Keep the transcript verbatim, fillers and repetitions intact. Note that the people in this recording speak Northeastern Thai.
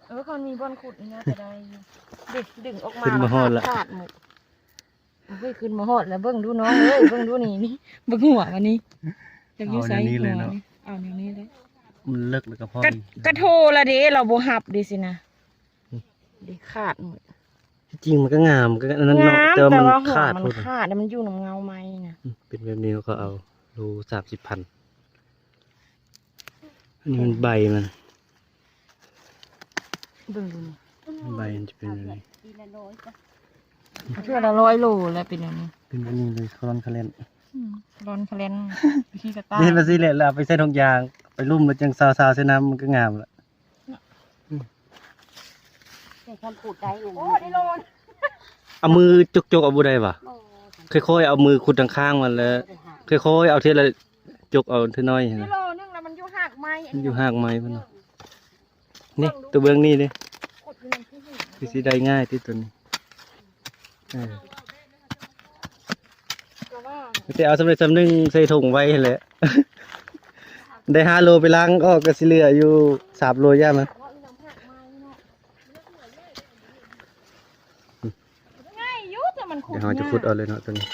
เออ เขามีบ่อนขุดนี่น่าจะได้อยู่ เด็กดึงออกมา ขึ้นมาฮอดละ ขาดหมด เฮ้ย ขึ้นมาฮอดแล้ว เบิ่งดูน้องเอ้ย เบิ่งดูนี่ นี่ เบิ่งหัวมันนี่ อยากอยู่ไส เอาแนวนี้เลยเนาะ หัวนี่ เอาแนวนี้เลย มันเลิกแล้วก็พอ กระ ดี กระโทละเด้ เราบ่หับเด้สินะ อืม เด้ขาดหมด ที่จริงมันก็งาม ก็อันนั้นเนาะ งาม แต่ว่ามัน แต่ว่าหัว ขาด มัน โพด ขาด แล้วมันอยู่นำเงาไม้นะ อืม เป็นแบบนี้เขาเอาโลสามสิบพัน อันนี้มันใบมัน เบิ่งดูนี่ ใบมันจะเป็นแบบนี้ เทื่อละร้อยโลแล้วเป็นแบบนี้ เป็นแบบนี้เลย คลอนคาเลน อืม คลอนคาเลน วิธีกระต่าย นี่มาสิแหละ แล้วเอาไปใส่ถุงยาง ไปลุ่มแล้วจังซาวๆใส่น้ำมันก็งามละ แต่ทำขูดได้อยู่ โอ้ ได้โลน เอามือจกๆเอาบ่ได้วะ โอ้ ค่อยๆเอามือขุดทางข้างมันแล้ว บ่ได้หา ค่อยๆเอาเทียละจกเอาเทียน้อย ได้ นะ โลนึงแล้วมันอยู่หากไม้ มันอยู่หากไม้มันเนาะ นี่ ตัวเบื้องนี่ดิ ขุดอยู่ในที่หิน คือสิได้ง่ายที่ตัวนี้ เออ แต่ว่า แต่เอาสำเร็จสำนึงใส่ถุงไว้หั่นแหละ ได้ห้าโลไปล้างออกก็สิเหลืออยู่สามโลย่ามัน ง่ายอยู่แต่มันขุด เดี๋ยวเราจะ ยาก ขุดเอาเลยเนาะตัวนี้